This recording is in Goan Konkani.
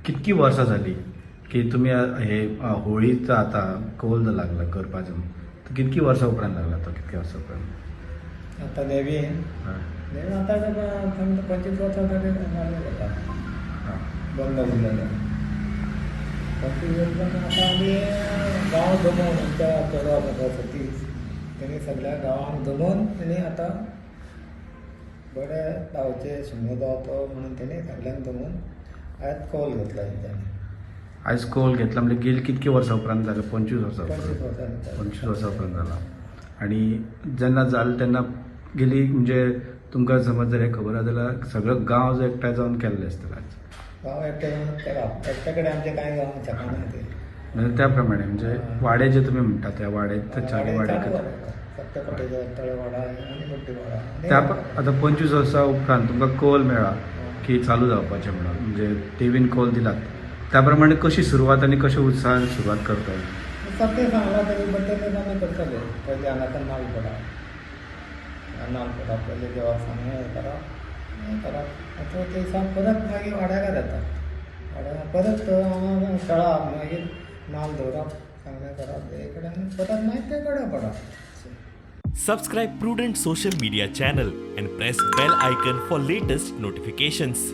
कितकी वर्सां जाली की तुमी हे होळीचो आतां कौल जो लागला करपाचो, तो कितकी वर्सां उपरांत लागला, तो कितक्या वर्सां उपरांत? आतां नवीन हय. नवीन आतां 25 वर्सां जाली जाता. बंद आसलेलें 25 वर्सां. आतां आमी गांव जमोवन, आमच्या चेडो आसा सतीश, तेणी सगळ्या गांवांक जमोवन तेणी आतां बरे धांवचे शिमगो जावचो म्हणून तेणी सगल्यांक जमोवन आयज कौल घेतला तेंच्यांनी. आयज कौल घेतला म्हणजे गेली कितकी वर्सां उपरांत जालें? 25 वर्सां 25 उपरांत? वर्सांनी. 25 वर्सां उपरांत जाला. आनी जेन्ना जालें तेन्ना गेली म्हणजे तुमकां समज जर हें खबर आसा जाल्यार सगळो गांव जो एकठांय जावन केल्लें आसतलें आयज. गांव एकटे जावन करप, एकट्या कडेन आमचें कांय जावंक शकना तें. म्हणजे त्या प्रमाणे म्हणजे वाडे जे तुमी म्हणटा त्या वाडे, त्या चार वाडे. सत्य तळेवाडा आनी बड्डीवाडा. त्या आतां 25 वर्सां उपरांत तुमकां कौल मेळ्ळा की चालू जावपाचें म्हणून, म्हणजे देवीन कौल दिलात, त्या प्रमाणे कशी सुरवात आनी कशे उत्साहान सुरवात करता? सत्य सांगला तरी बड्डेन आमी करतले. पयलीं हांगासर नाल पडप, नाल पडप पयलीं, देवाक सांगून हें करप, हें करप. आतां ते दिसा परत मागीर वाड्यार येता. वाड्यार परत हांगा खेळप, मागीर नाल दवरप, सांगणें करप हे कडेन, परत मागीर ते कडेन पडप. Subscribe Prudent Social Media channel and press bell icon for latest notifications.